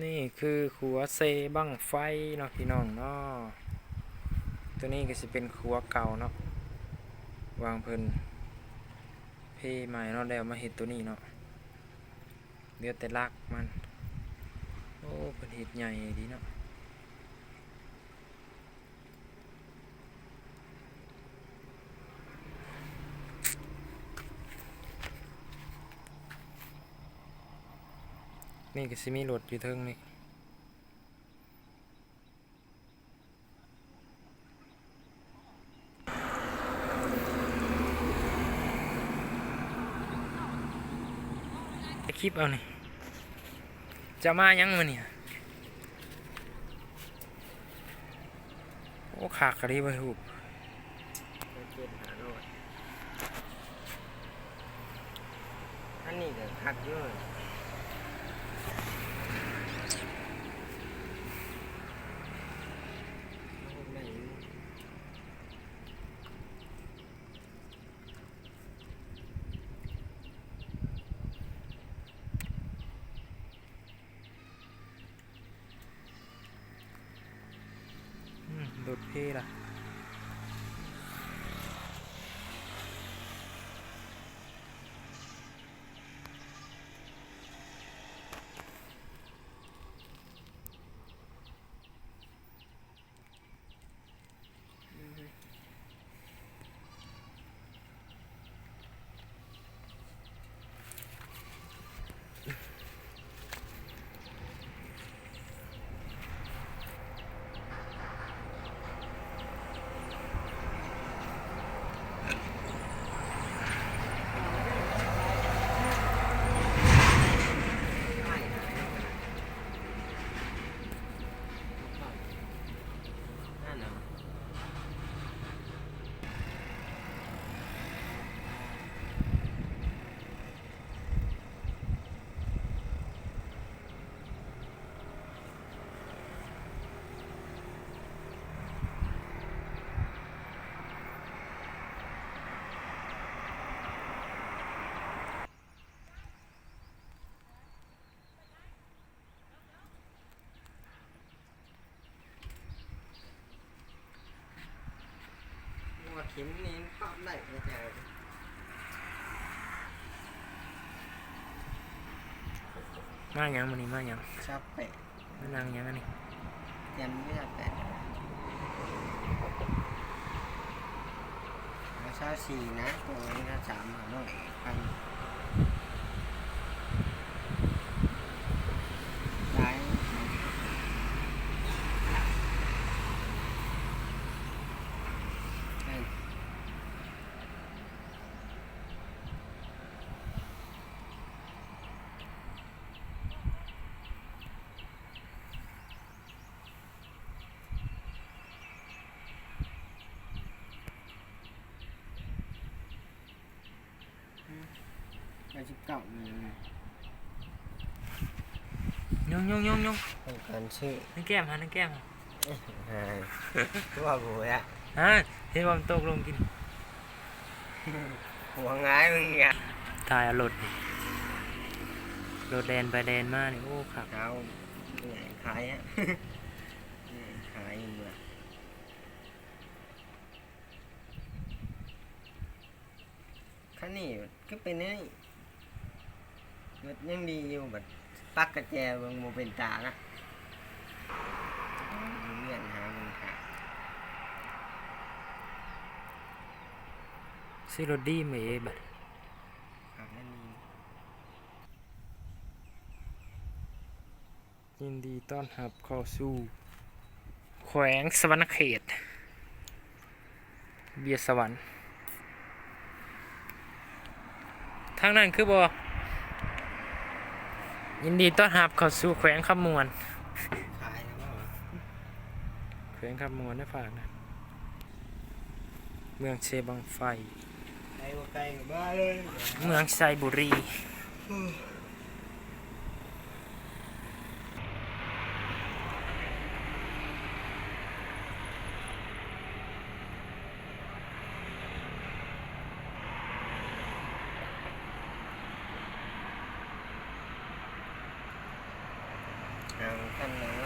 ນີ້ຄືຂົວເຊບັ້ງໄຟເນາະ ພີ່ນ້ອງເນາະ. ໂຕນີ້ກໍຊິເປັນຂົວເກົ່າເນາະ ຫວ່າງເພິ່ນເພໃໝ່ເນາະ ແລ້ວມາເຮັດໂຕນີ້ເນາະ ເຫຼືອແຕ່ຫຼັກມັນ. ໂອ້ ເພິ່ນເຮັດໃຫຍ່ດີເນາະ. ນີ້ກໍຊິມີລົດຢູ່ເທິງນີ້. ຄລິບເອົານີ້ ຈະມາຫຍັງມື້ນີ້? ໂອ້ ຄັກອີ່ຫຼີເວີຍຮູບ. ເຈັດຫ້າຮ້ອຍ ອັນນີ້ກໍຄັກຢູ່ ໄດ້ຢູ່. ອືມ ລົດເພລະ. ວ່າເຂັມນີ້ມັນປັບໄດ້ບໍ່ຈັກ. ມາຫຍັງມື້ນີ້ ມາຫຍັງ? ຊາວແປດ. ມານັ່ງຫຍັງອັນນີ້? ແຈ່ມຢູ່ຊາວແປດ ເອົາຊາວສີ່ນະ ໂຕນີ້ຊາວສາມ ຫ້າຮ້ອຍພັນ ຫຼາຍ. ແປດສິບເກົ້ານີ້ ຍົງໆໆໆ ຕ້ອງການຊື້ ໃນແກ້ມຫັ້ນ ໃນແກ້ມ ຫາຍ ຄືວ່າບໍ່ແລ້ວ ຮະ ເຫັນວ່າມັນຕົກລົງກິນ ຫົວຫງາຍມຶງກະ ຖ່າຍເອົາລົດນີ້ ລົດແລ່ນໄປແລ່ນມານີ້ ໂອ້ ຄັກ ເອົາ ຂາຍ ຂາຍເມື່ອ ຄັນນີ້ຄືເປັນແນວນີ້ ລົດຍັງດີຢູ່ ບັດປັກກະແຈເບິ່ງບໍ່ເປັນຕານະ ເລື່ອນຫາເບິ່ງ ຊື້ລົດດີມາເອບັດ ຄັກແລ້ວນີ້. ຍິນດີຕ້ອນຮັບເຂົ້າສູ່ແຂວງສະຫວັນນະເຂດ ເບຍສະຫວັນ ທາງນັ້ນຄືບໍ່ ຍິນດີຕ້ອນຮັບເຂົ້າສູ່ແຂວງຄຳມ່ວນ ຂາຍແລ້ວບໍ່ ແຂວງຄຳມ່ວນໃນພາກນັ້ນ ເມືອງເຊບັ້ງໄຟ ໄກບໍ່ໄກກໍມາເລີຍ ເມືອງໄຊບູລີ. ຫາງຂັ້ນໜຶ່ງ